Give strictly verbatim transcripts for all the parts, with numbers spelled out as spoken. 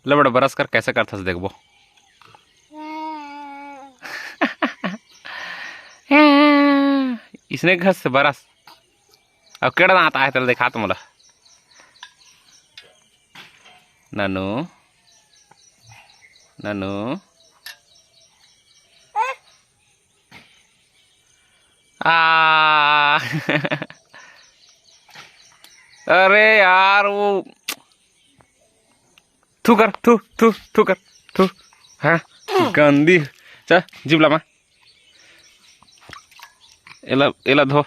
ले बेटा, बरस कर, कैसे करथस देखबो। इसने घस से बरस। अब केड़ा दांत आए, तेला देखा तो मोला। ननू, ननू। आ। अरे यार, वो थू कर, थू, थू, थू कर, थू। हाँ, गंदी। चल, जीभ ला माँ। एला, एला धो।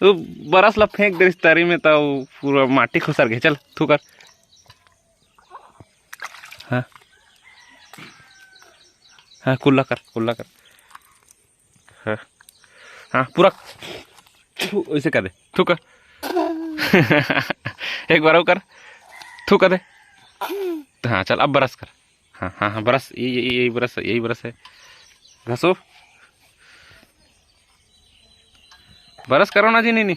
वो बरस ला फेंक दे तरी में, तो पूरा माटी खुसर गए। चल, थू कर। हाँ, हाँ, कुल्ला कर, कुल्ला कर। हाँ, हाँ, पूरा थू, ऐसे कर दे, थू कर। एक बार और कर, थू कर दे। हाँ, चल, अब बरस कर। हाँ, हाँ, हाँ, बरस, ये, ये, ये, यही बरस है, यही बरस है। घसो, बरस करो ना जी, नहीं, नहीं।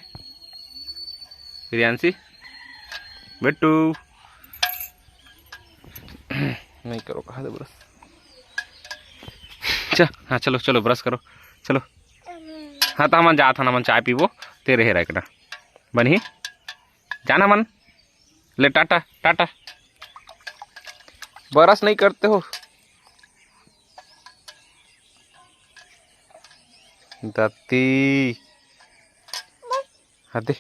प्रियांशी, बेटू, नहीं करो, कहा दे बरस। चल, हाँ, चलो, चलो, बरस करो, चलो। हाँ, तो हमन जात हन, हमन चाय पीबो, तेरे हे रखना। बनही, जाना मन, ले टाटा, टाटा। बरस नहीं करते हो। दत्ती। हाँ दे।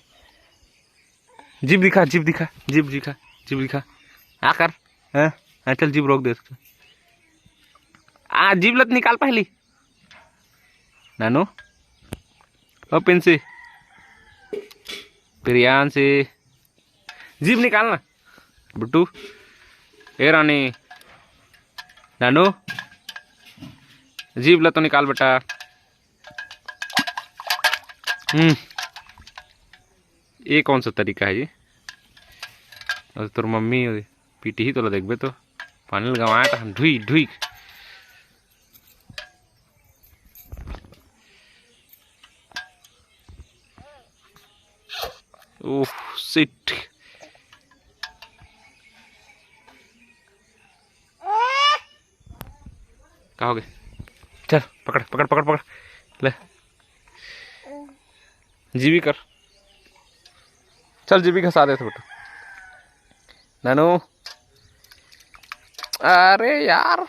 जीभ दिखा, जीभ दिखा, जीभ दिखा, जीभ दिखा। आ कर। हाँ, हाँ, चल जीभ रोक दे। आ, जीभ लत निकाल पहली। नानू। ओ पिंसी। प्रियांशी। जीभ निकाल ना। बिट्टू। ए रानी। नानू। जीभ ला तो निकाल बेटा। हम्म। ये कौन सा तरीका है जी? और तोर मम्मी पीटी ही तोला देखबे तो। पानी लगावा त हम ढुई ढुई। ओह, शिट। का हो गए? चल, पकड़, पकड़, पकड़, पकड़। ले। जीभी कर। चल, जीभी घसा दे बेटा। नानू। अरे यार।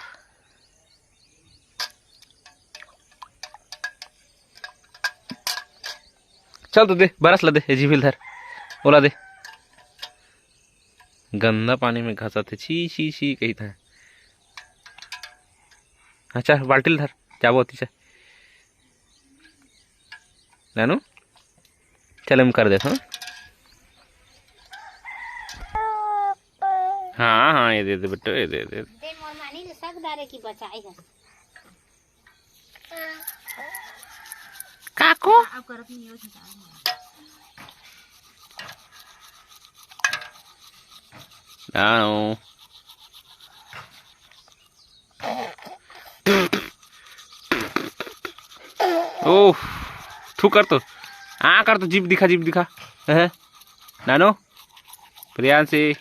चल तो दे, बरस ला दे, ए जीभी ल धर, ओला दे। गंदा पानी में घसत हे, छी, छी, छी कहित हे। अच्छा, बाल्टी ल धर, जाबो ओती से। नानू, चल, हम कर देत हन। हाँ, हाँ, ये दे दे बेटा, ये दे दे। दे मोर मानी ले सक दारे की बचाई है। काको? आओ। ओह, थू कर तो। आ कर तो, जीभ दिखा, जीभ दिखा। हैं? नानू? प्रियांशी।